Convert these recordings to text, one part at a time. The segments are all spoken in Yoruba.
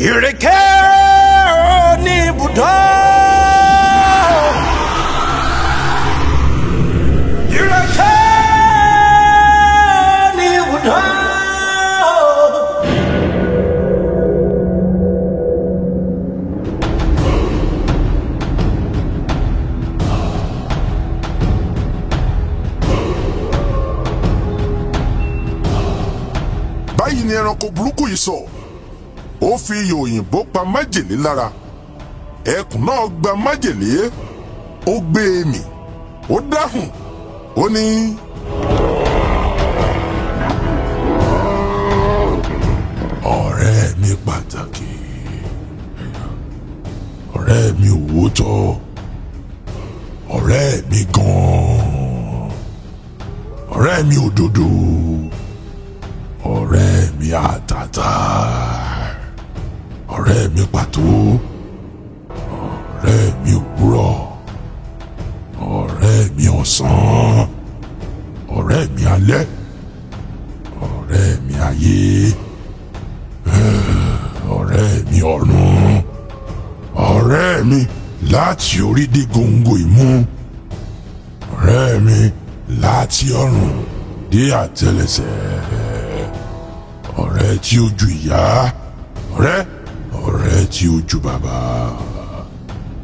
Ìrèké ní ibùdó. Ìrèké ní ibùdó. Báyìí ni ẹranko burúkú yìí sọ. Ó fi iyọ̀ òyìnbó pa májèlé lára. Ẹkùn náà gba májèlé, ó gbé e mì, ó dáhùn, ó ní. Ọ̀rẹ́ mi pàtàkì, ọ̀rẹ́ mi òwòtọ́, ọ̀rẹ́ mi gan-an, ọ̀rẹ́ mi òdodo, ọ̀rẹ́ mi àtàtà, ọ̀rẹ́ mi pàtó, ọ̀rẹ́ mi òwúrọ̀, ọ̀rẹ́ mi ọ̀sán, ọ̀rẹ́ mi alẹ́, ọ̀rẹ́ mi ayé, ọ̀rẹ́ mi ọ̀run, ọ̀rẹ́ mi láti orí dé góńgó imú, ọ̀rẹ́ mi láti ọrùn dé àtẹ́lẹsẹ̀, ọ̀rẹ́ tí ó ju ìyá, ọ̀rẹ́ tí ó ju bàbá,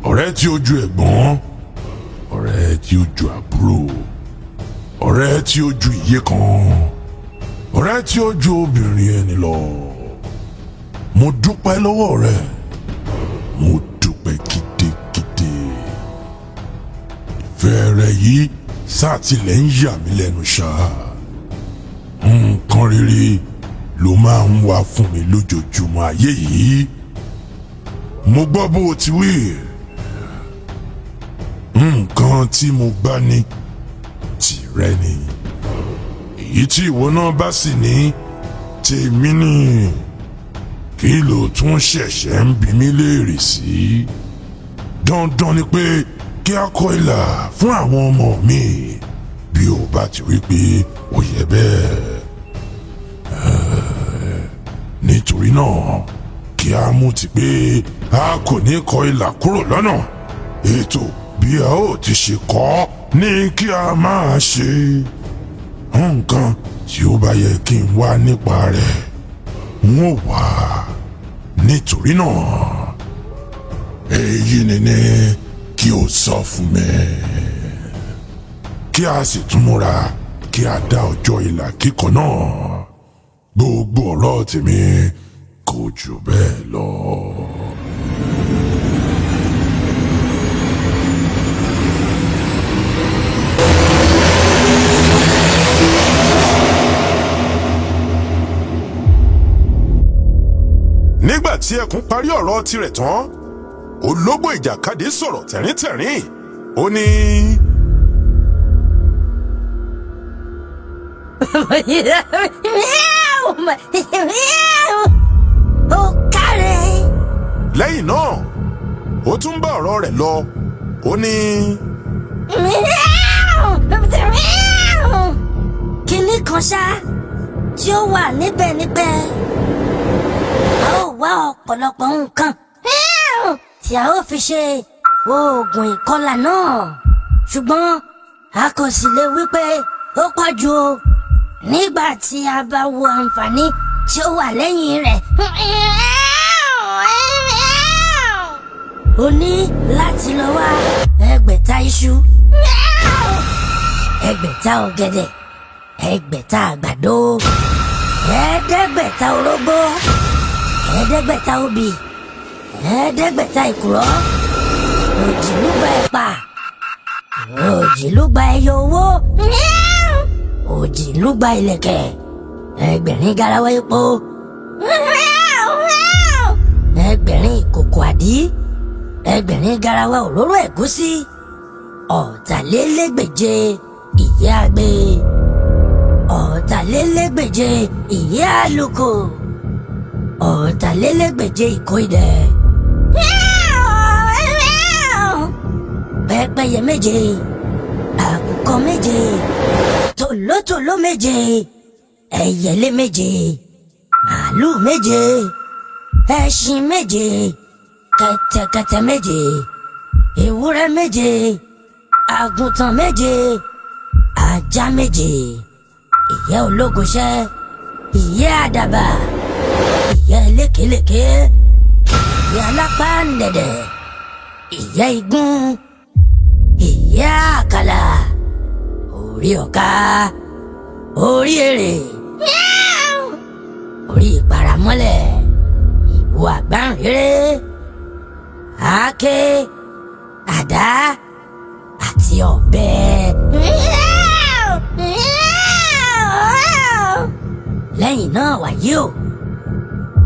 ọ̀rẹ́ tí ó ju ẹ̀gbọ́n, ọ̀rẹ́ tí ó ju àbúrò, ọ̀rẹ́ tí ó ju iye kan, ọ̀rẹ́ tí ó ju obìnrin ẹni lọ. Mo dúpẹ́ lọ́wọ́ rẹ, mo dúpẹ́ gidigidi. Ìfẹ́ rẹ yìí sátìlẹ̀ ń yà mí lẹ́nu ṣá. Nǹkan rere ló máa ń wá fún mi lójoojúmọ́ ayé yìí. Mo gbọ́ bó o ti wí. Nǹkan tí mo bá ní tìrẹ ni, èyí tí ìwọ náà bá sì ní tèmi ni. Kí ló tún ṣẹ̀ṣẹ̀ ń bi mí léèrè sí? Dandan ni pé kí a kọ ìlà fún àwọn ọmọ mi bí o bá ti wí pé ó yẹ bẹ́ẹ̀. Nítorí náà kí a mú ti pé a kò ní kọ ìlà kúrò lọ́nà. Ètò bí a ó ti ṣe kọ́ ní kí a máa ṣe. Nǹkan tí ó bá yẹ kí n wá nípa rẹ̀, n ó wá. Nítorí náà, èyí ni ní kí o sọ fún mi, kí a sì tún múra kí a dá ọjọ́ ìlà kíkọ náà. Gbogbo ọ̀rọ̀ tèmi kò jù bẹ́ẹ̀ lọ. Nígbà tí ẹkùn parí ọ̀rọ̀ tirẹ̀ tán, ológbò ìjàkadì sọ̀rọ̀ tẹ̀ríntẹ̀rín. Ó ní. Ó kárẹ̀. Lẹ́yìn náà ó tún bá ọ̀rọ̀ rẹ̀ lọ. Ó ní. Kinní kan ṣá tí ó wà níbẹ̀ níbẹ̀, a ó wá ọ̀pọ̀lọpọ̀ nǹkan tí a ó fi ṣe oògùn ìkọlà náà, ṣùgbọ́n a kò sì lè wí pé ó pọ̀ jù o nígbà tí a bá wo àǹfààní tí ó wà lẹ́yìn rẹ̀. O ní láti lọ wá 600 iṣu, 600 ọ̀gẹ̀dẹ̀, 600 àgbàdo, 500 orógbó, 500 obì, 500 ìkùrọ́, 20 ẹ̀pà, 20 ẹyọ owó, 20 ìlẹ̀kẹ̀, 2000 garawa epo, 2000 ìkòkò àdí, 2000 garawa òróró ẹ̀gúsí, 225 ìyẹ́ àgbè, 225 ìyẹ́ àlùkò, 225 ìkó idẹ, pẹ́pẹ́yẹ 7, àkùkọ 7, tòlótòló 7, ẹyẹlé 7, màálù 7, Ẹṣin 7, kẹ̀tẹ̀kẹ̀tẹ̀ 7, ewúrẹ́ 7, àgùntàn 7, ajá 7, ìyẹ́ ológoṣẹ́, ìyẹ́ àdàbà, ìyẹ́ lékelèké, ìyẹ́ alápáǹdẹ̀dẹ̀, ìyẹ́ igún, ìyẹ́ àkàlà, orí ọ̀ka, orí èrè, orí ìparamọ́lẹ̀, ìwo àgbáǹréré, àáké, àdá àti ọ̀bẹ. Lẹ́yìn náà wàyí o,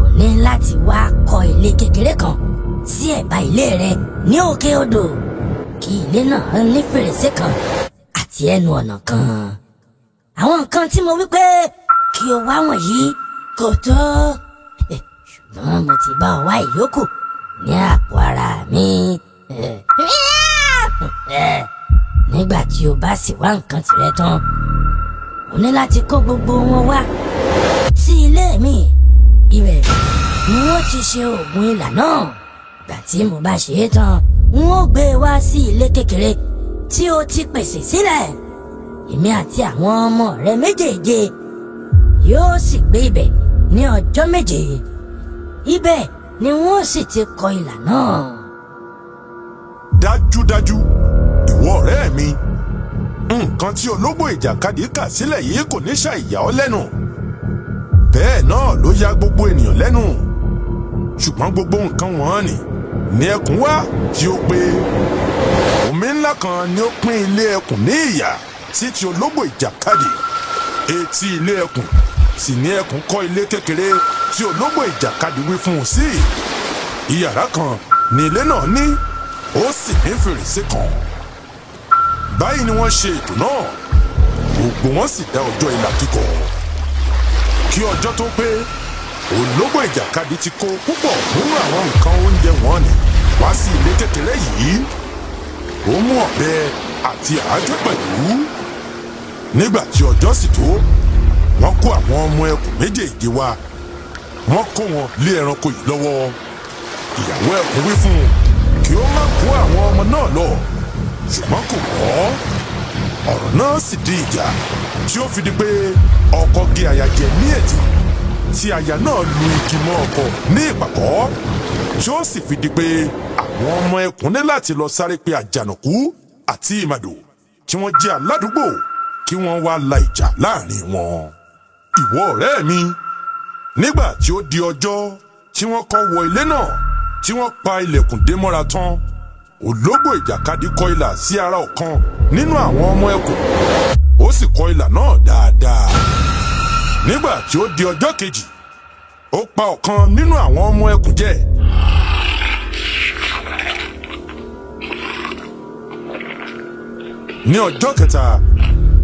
o ní láti wá kọ́ ilé kékeré kan sí ẹ̀bá ilé rẹ ní òkè odò, kí ilé náà ní fèrèsé kan àti ẹnu ọ̀nà kan. Àwọn nǹkan tí mo wí pé kí o wá wọ̀nyí kò tó, ṣùgbọ́n mo ti bá ọ wá ìyókù ní àpò ara mi. Nígbà tí o bá sì wá nǹkan tìrẹ tán, o ní láti kó gbogbo wọn wá sí ilé mi. Ibẹ̀ ni wọ́n ti ṣe oògùn ìlà náà. Ìgbà tí mo bá ṣe é tán, n ó gbé e wá sí ilé kékeré tí o ti pèsè sílẹ̀. Èmi àti àwọn ọmọ rẹ méjèèje yóò sì gbé ibẹ̀ ní ọjọ́ 7. Ibẹ̀ ni wọ́n sì ti kọ ìlà náà. Dájúdájú, ìwọ ọ̀rẹ́ mi, nǹkan tí ológbò ìjàkadì kà sílẹ̀ yìí kò ní ṣàìyà ọ́ lẹ́nu. Bẹ́ẹ̀ náà ló ya gbogbo ènìyàn lẹ́nu. Ṣùgbọ́n gbogbo nǹkan wọ̀n ni ẹkùn wá tí ó pé. Omi ńlá kan ni ó pín ilé ẹkùn ní ìyà sí ti ológbò ìjàkadì. Etí ilé ẹkùn sì ní ẹkùn kọ́ ilé kékeré tí ológbò ìjàkadì wí fún un sí. Ìyàrá kan ni ilé náà ní, ó sì ní fèrèsé kan. Báyìí ni wọ́n ṣe ètò náà, gbogbo wọn sì dá ọjọ́ ìlà kíkọ. Kí ọjọ́ tó pé, ológbò ìjàkadì ti kó púpọ̀ nínú àwọn nǹkan oúnjẹ wọn ni wá sí ilé kékeré yìí. Ó mú ọ̀bẹ àti àáké pẹ̀lú. Nígbà tí ọjọ́ sì tó, wọ́n kó àwọn ọmọ ẹkùn méjèèjì wá. Wọ́n kó wọn lé ẹranko yìí lọ́wọ́. Ìyàwó ẹkùn wí fún un kí ó má kó àwọn ọmọ náà lọ, ṣùgbọ́n kò gbọ́. Ọ̀rọ̀ náà sì di ìjà tí ó fi di pé ọkọ gé aya jẹ ní ètè, tí aya náà lu igi mọ́ ọkọ ní ìpàkọ́, tí ó sì fi di pé àwọn ọmọ ẹkùn ní láti lọ sáré pe àjànàkú àti ìmàdò tí wọ́n jẹ́ aládùúgbò kí wọ́n wá la ìjà láàrin wọn. Ìwọ ọ̀rẹ́ mi, nígbà tí ó di ọjọ́ tí wọ́n kọ́ wọ ilé náà tí wọ́n pa ilẹ̀kùn dé mọ́ra tán, ológbò ìjàkadì kọ ìlà sí ara ọ̀kan nínú àwọn ọmọ ẹkùn, ó sì kọ ìlà náà dáadáa. Nígbà tí ó di ọjọ́ kejì, ó pa ọ̀kan nínú àwọn ọmọ ẹkùn jẹ. Ní ọjọ́ kẹta,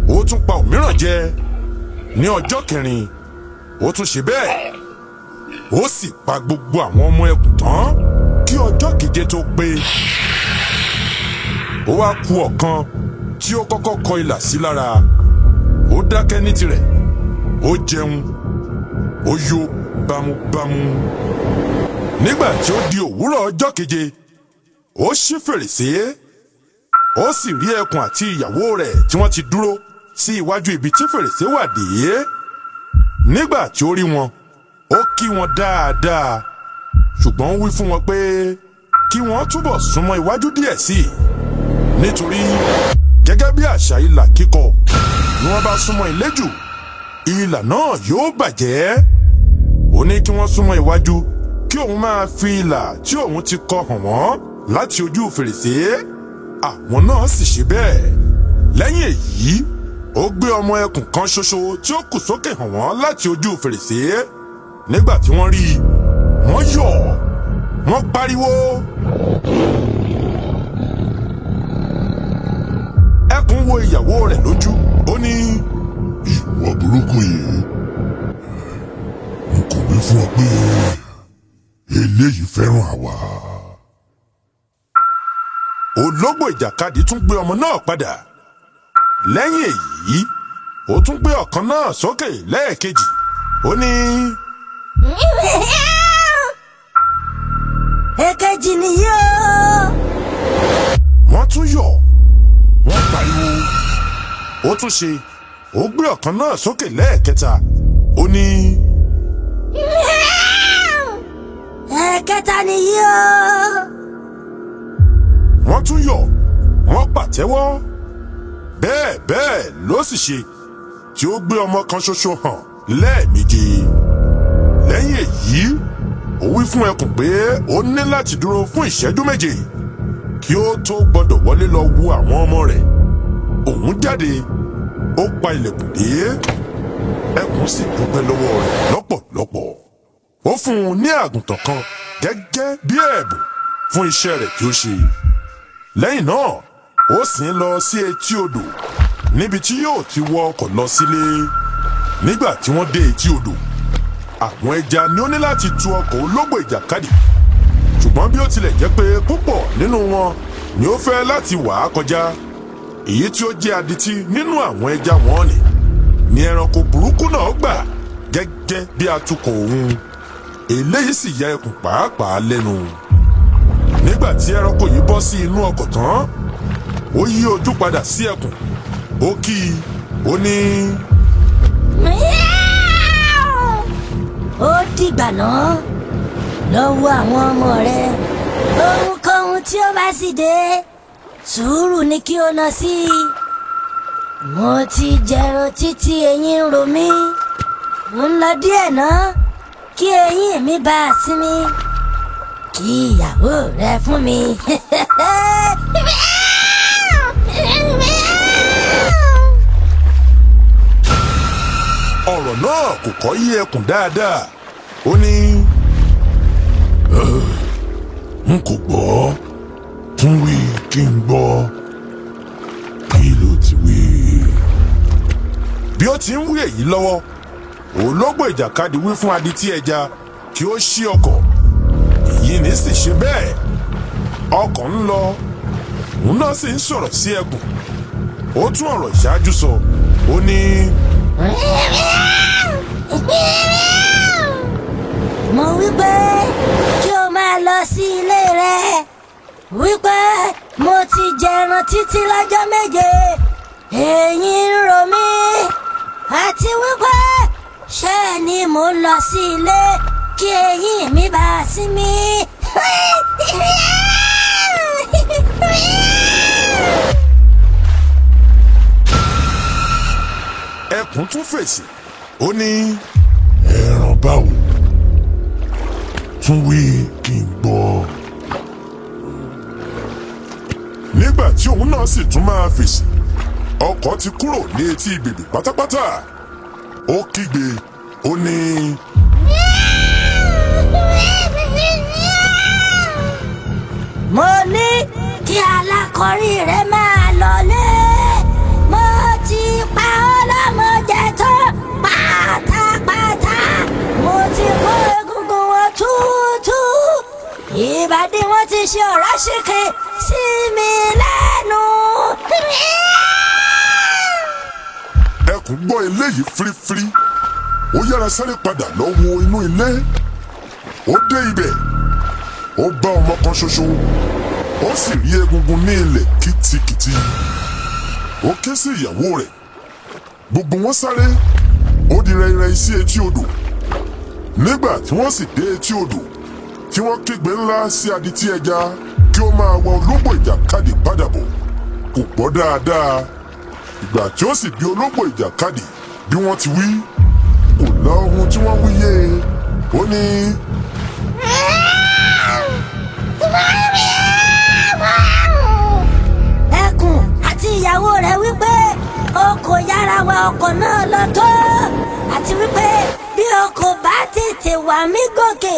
ó tún pa òmíràn jẹ. Ní ọjọ́ kẹrin, ó tún ṣe bẹ́ẹ̀. Ó sì pa gbogbo àwọn ọmọ ẹkùn tán kí ọjọ́ keje tó pé. Ó wá kù ọ̀kan tí ó kọ́kọ́ kọ ìlà sí lára. Ó dákẹ́ ní tirẹ̀, ó jẹun, ó yó bámúbámú. Nígbà tí ó di òwúrọ̀ ọjọ́ keje, ó ṣí fèrèsé, ó sì rí ẹkùn àti ìyàwó rẹ̀ tí wọ́n ti dúró sí iwájú ibi tí fèrèsé wà dé. Nígbà tí ó rí wọn, ó kí wọn dáadáa, ṣùgbọ́n ó wí fún wọn pé kí wọ́n túbọ̀ súnmọ́ iwájú díẹ̀ sí i, nítorí gẹ́gẹ́ bí àṣà ìlà kíkọ, ni wọ́n bá súnmọ́ ilé jù, ìlà náà yóò bàjẹ́. Ó ní kí wọ́n súnmọ́ iwájú kí òun máa fi ìlà tí òun ti kọ hàn wọ́n láti ojú fèrèsé. Àwọn náà sì ṣe bẹ́ẹ̀. Lẹ́yìn èyí, ó gbé ọmọ ẹkùn kan ṣoṣo tí ó kù sókè hàn wọ́n láti ojú fèrèsé. Nígbà tí wọ́n rí i, wọ́n yọ̀, wọ́n pariwo. Ẹkùn wo ìyàwó rẹ̀ lójú, ó ní, Ìwọ burúkú yìí, n kò wí fún ọ pé eléyìí fẹ́ràn àwa. Ológbò ìjàkadì tún gbé ọmọ náà padà. Lẹ́yìn èyí, ó tún gbé ọ̀kan náà sókè lẹ́ẹ̀kejì. Ó ní, Ẹ̀ẹ̀kejì nìyí o. Wọ́n tún yọ̀, wọ́n pariwo. Ó tún ṣe, ó gbé ọ̀kan náà sókè lẹ́ẹ̀kẹta. Ó ní. Ẹ̀ẹ̀kẹta nìyí o. Wọ́n tún yọ̀, wọ́n pàtẹ́wọ́. Bẹ́ẹ̀ bẹ́ẹ̀ ló sì ṣe tí ó gbé ọmọ kan ṣoṣo hàn lẹ́ẹ̀méje. Lẹ́yìn èyí, ó wí fún ẹkùn pé ó ní láti dúró fún ìṣẹ́jú 7 kí ó tó gbọ́dọ̀ wọlé lọ wo àwọn ọmọ rẹ̀. Òun jáde, ó pa ilẹ̀kùn dé. Ẹkùn sì dúpẹ́ lọ́wọ́ rẹ̀ lọ́pọ̀lọpọ̀. Ó fún un ní àgùntàn kan gẹ́gẹ́ bí ẹ̀bùn fún iṣẹ́ rẹ̀ tí ó ṣe. Lẹ́yìn náà, ó sì ń lọ sí etí odò níbi tí yóò ti wọ ọkọ̀ lọ sílé. Nígbà tí wọ́n dé etí odò, àwọn ẹja ni ó ní láti tu ọkọ̀ ológbò ìjàkadì. Ṣùgbọ́n bí ó tilẹ̀ jẹ́ pé púpọ̀ nínú wọn ni ó fẹ́ láti wà á kọjá, èyí tí ó jẹ́ adití nínú àwọn ẹja wọn ni ẹranko burúkú náà gbà gẹ́gẹ́ bí atukọ̀ òun. Eléyìí sì ya ẹkùn pàápàá lẹ́nu. Nígbà tí ẹranko yìí bọ́ sí inú ọkọ̀ tán, ó yí ojú padà sí ẹkùn, ó kí i, ó ní. Ó dìgbà náà, lọ wo àwọn ọmọ rẹ. Ohunkóhun tí ó bá sì dé, sùúrù ni kí o nà sí i. Mo ti jẹran títí eyín ń ro mí. Mo ń lọ díẹ̀ náà kí eyín mi bá a sinmi. Kí ìyàwó rẹ fún mi. Ọ̀rọ̀ náà kò kọ́ yé ẹkùn dáadáa. Ó ní. N kò gbọ́, tún wí kí n gbọ́. Kí ló ti wí? Bí ó ti ń wí èyí lọ́wọ́, ológbò ìjàkadì wí fún adití ẹja kí ó ṣí ọkọ̀. Èyí ní sì ṣe bẹ́ẹ̀. Ọkọ̀ ń lọ, òun náà sì ń sọ̀rọ̀ sí ẹkùn. Ó tún ọ̀rọ̀ ìṣáájú sọ. Ó ní. Mo wí pé kí o máa lọ sí ilé rẹ. Wí pé mo ti jẹran títí lọ́jọ́ 7, eyín ń ro mí. Àti wípé ṣé ni mo ń lọ sí ilé kí eyín mi bá a sí mi. Ẹkùn tún fèsì. Ó ní. Ẹran báwo? Tún wí kí n gbọ́. Nígbà tí òun náà sì tún máa fèsì, ọkọ̀ ti kúrò ní etí bèbè pátápátá. Ó kígbe, ó ní. Mo ní kí alákọ̀rí rẹ máa lọlé. Mo ti pa ọlọ́mọ jẹ tán pátápátá. Mo ti kó egungun wọn túútúú. Ìbàdí wọn ti ṣe ọ̀rá ṣìkì sí mi lẹ́nu. Ẹkùn gbọ́ eléyìí fírífírí. Ó yára sáré padà lọ wo inú ilé. Ó dé ibẹ̀, ó bá ọmọ kan ṣoṣo, ó sì rí egungun ní ilẹ̀ kìtìkìtì. Ó ké sí ìyàwó rẹ̀. Gbogbo wọn sáré, ó di rẹ̀rẹ̀ sí etí odò. Nígbà tí wọ́n sì dé etí odò, tí wọ́n kígbe ńlá sí adití ẹja kí ó máa wọ ológbò ìjàkadì padà bọ̀, kò gbọ́ dáadáa. Ìgbà tí ó sì bí ológbò ìjàkadì bí wọ́n ti wí, kò lọ ohun tí wọ́n wí yé e. Ó ní. Ẹkùn àti ìyàwó rẹ̀ wípé o kò yára wa ọkọ̀ náà lọ tó, àti wípé bí o kò bá tètè wà mí gòkè,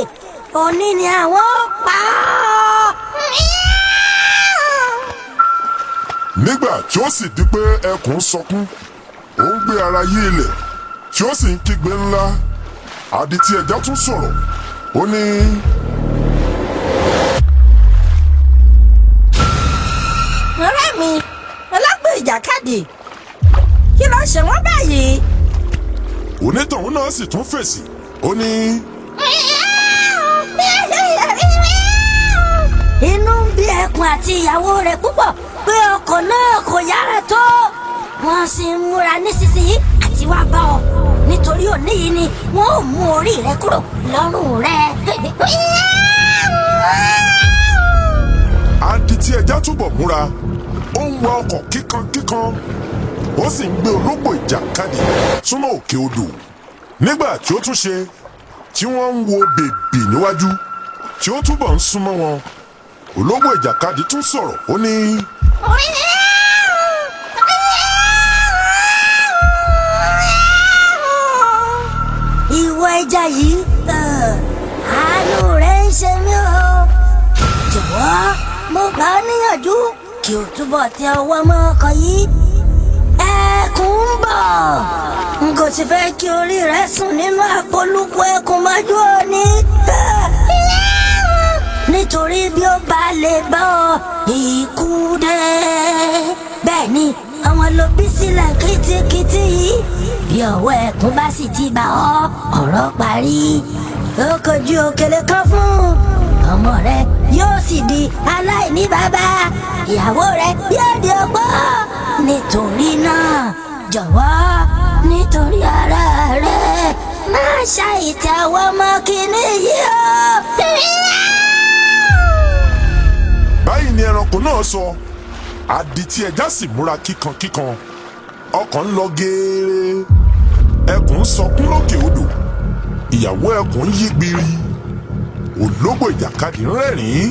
òní ni àwọn ó pa ọ́. Nígbà tí ó sì di pé ẹkùn sọkún, ó ń gbé ara yí ilẹ̀, tí ó sì ń kígbe ńlá. Adití ẹja tún sọ̀rọ̀. Ó ní. Ọ̀rẹ́ mi, ológbò ìjàkadì, kí ló ṣe wọ́n báyìí? Onítọ̀hún náà sì tún fèsì. Ó ní. àti ìyàwó rẹ̀ púpọ̀ pé ọkọ̀ náà kò yára tó. Wọ́n sì ń múra nísinsìnyí àti wá bá ọ, nítorí òní yìí ni wọ́n ò mú orí rẹ kúrò lọ́rùn rẹ. Adití ẹja túbọ̀ múra, ó ń wa ọkọ̀ kíkankíkan, ó sì ń gbé ológbò ìjàkadì súnmọ́ òkè odò. Nígbà tí ó tún ṣe tí wọ́n ń wo bèbè níwájú tí ó túbọ̀ ń súnmọ́ wọn, ológbò ìjàkadì tún sọ̀rọ̀, ó ní. Ìwọ ẹja yìí, àánú rẹ ń ṣe mí o. Jọ̀wọ́, mo gbà ọ́ níyànjú kí o túbọ̀ tẹ ọwọ́ mọ́ ọkọ̀ yìí. Ẹkùn ń bọ̀, n kò sì fẹ́ kí orí rẹ sùn nínú àpolúkú ẹkùn mọ́jú òní. Nítorí bí ó bá lè bá ọ, ikú dé. Bẹ́ẹ̀ ni àwọn ló bí sílẹ̀ kìtìkìtì yìí. Bí ọwọ́ ẹkùn bá sì ti bá ọ, ọ̀rọ̀ parí. Ó kojú òkèlè kan fún ọmọ rẹ, yóò sì di aláìní bàbá. Ìyàwó rẹ yóò di opó. Nítorí náà, jọ̀wọ́, nítorí ara rẹ, má ṣàìtẹ̀wọ́ mọ́ kínní yìí o. Báyìí ni ẹranko náà sọ. Adití ẹja sì múra kíkankíkan, ọkọ̀ ń lọ geere. Ẹkùn ń sọkún lókè odò, ìyàwó ẹkùn ń yí gbiri, ológbò ìjàkadì ń rẹ́rìn-ín.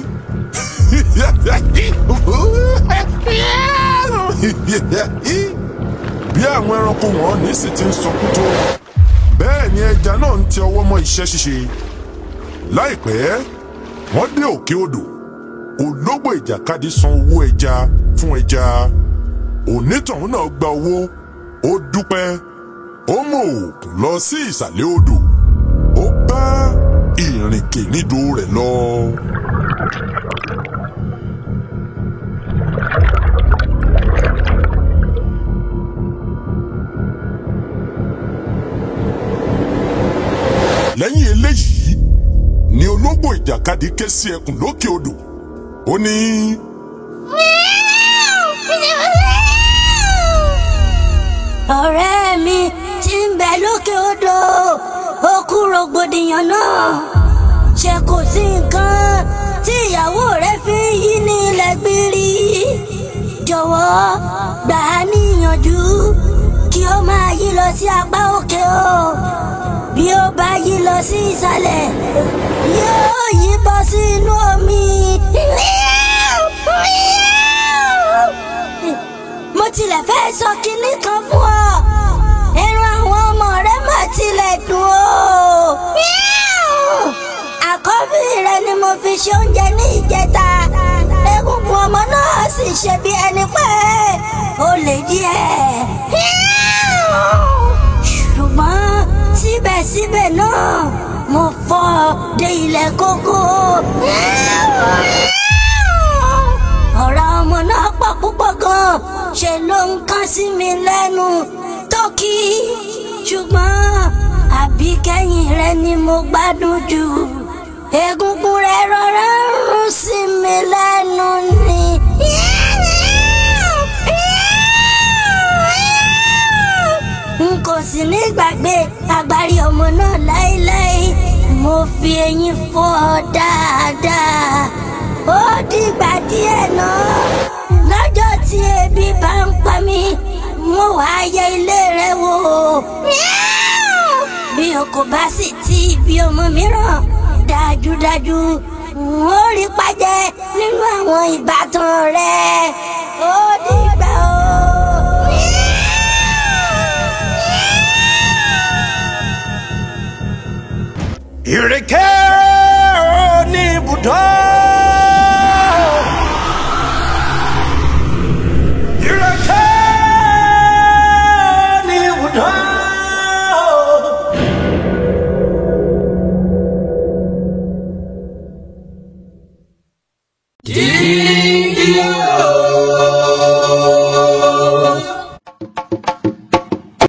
Bí àwọn ẹranko wọn ní sì ti ń sọkún tó, bẹ́ẹ̀ ni ẹja náà ń tẹ ọwọ́ mọ́ iṣẹ́ ṣíṣe. Láìpẹ́ wọ́n dé òkè odò. Ológbò ìjàkadì san owó ẹja fún ẹja. Onítọ̀hún náà gba owó, ó dúpẹ́, ó mú òògùn lọ sí ìsàlẹ̀ odò, ó bá ìrìnkèrindò rẹ̀ lọ. Lẹ́yìn eléyìí ni ológbò ìjàkadì ké sí ẹkùn lókè odò. Ó ní. Ọ̀rẹ́ mi tí ń bẹ lókè odò, ó kú rògbòdìyàn náà. Ṣé kò sí nǹkan tí ìyàwó rẹ fi ń yí ní ilẹ̀ gbírí? Jọ̀wọ́ gbà á níyànjú kí ó máa yí lọ sí apá òkè o. Bí ó bá yí lọ sí ìsàlẹ̀, yóò yí bọ́ sí inú omi. Mo tilẹ̀ fẹ́ sọ kinní kan fún ọ. Ẹran àwọn ọmọ rẹ mà tilẹ̀ dùn o. Àkọ́bí rẹ ni mo fi ṣe oúnjẹ ní ìjẹta. Egungun ọmọ náà sì ṣe bí ẹni pé ó lè díẹ̀. Ṣùgbọ́n síbẹ̀síbẹ̀ náà mo fọ́ dé ilẹ̀ kókó. Ọ̀rọ̀ ọmọ náà pọ̀ púpọ̀ gan-an, ṣe ló ń kán sí mi lẹ́nu tókì. Ṣùgbọ́n àbíkẹ́yìn rẹ ni mo gbádùn jù. Egungun rẹ rọra ń rún sí mi lẹ́nu ni. N kò sì ní gbàgbé agbárí ọmọ náà láéláé. Mo fi eyín fọ́ ọ dáadáa. Ó dìgbà díẹ̀ náà. Lọ́jọ́ tí ebi bá ń pa mí, mo wá yẹ ilé rẹ wò. Bí o kò bá sì ti ibi ọmọ mìíràn, dájúdájú n ó rí pàjẹ́ nínú àwọn ìbátan rẹ. Ó dìgbà o. Ìrèké oníbùdó.